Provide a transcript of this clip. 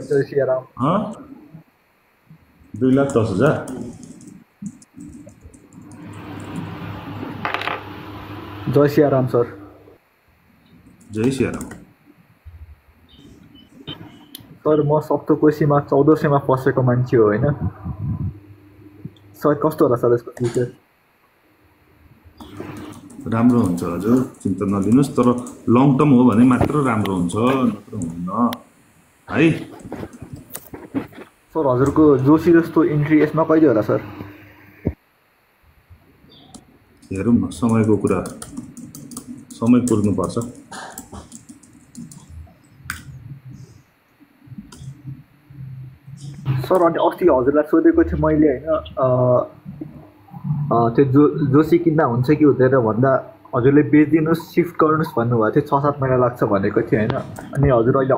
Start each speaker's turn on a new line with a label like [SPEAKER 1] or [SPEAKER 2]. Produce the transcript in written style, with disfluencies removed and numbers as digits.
[SPEAKER 1] जय सिया राम।
[SPEAKER 2] 2,10,000।
[SPEAKER 1] जय Siya Ram sir.
[SPEAKER 2] जय Siyaram.
[SPEAKER 1] Sir म सप्तकोशीमा 1400मा फसेको मान्छे हो होइन सर, कस्तो होला सर यसको फ्युचर?
[SPEAKER 2] राम्रो हुन्छ हजुर, चिन्ता नलिनुहोस्, तर लङ टर्म हो भने मात्र राम्रो हुन्छ, नत्र हुन्न है।
[SPEAKER 1] सर हजुरको जोशी जस्तो इन्ट्री यसमा कहिले होला सर?
[SPEAKER 2] हेरौँ न, समयको कुरा, समय कुर्नुपर्छ।
[SPEAKER 1] सर अनि अस्ति हजुरलाई सोधेको थिएँ मैले होइन, त्यो जोशी किन्दा हुन्छ कि हुँदैन भन्दा हजुरले बेचिदिनुहोस्, सिफ्ट गर्नुहोस् भन्नुभएको थियो, 6-7 महिना लाग्छ भनेको थियो होइन। अनि हजुर अहिले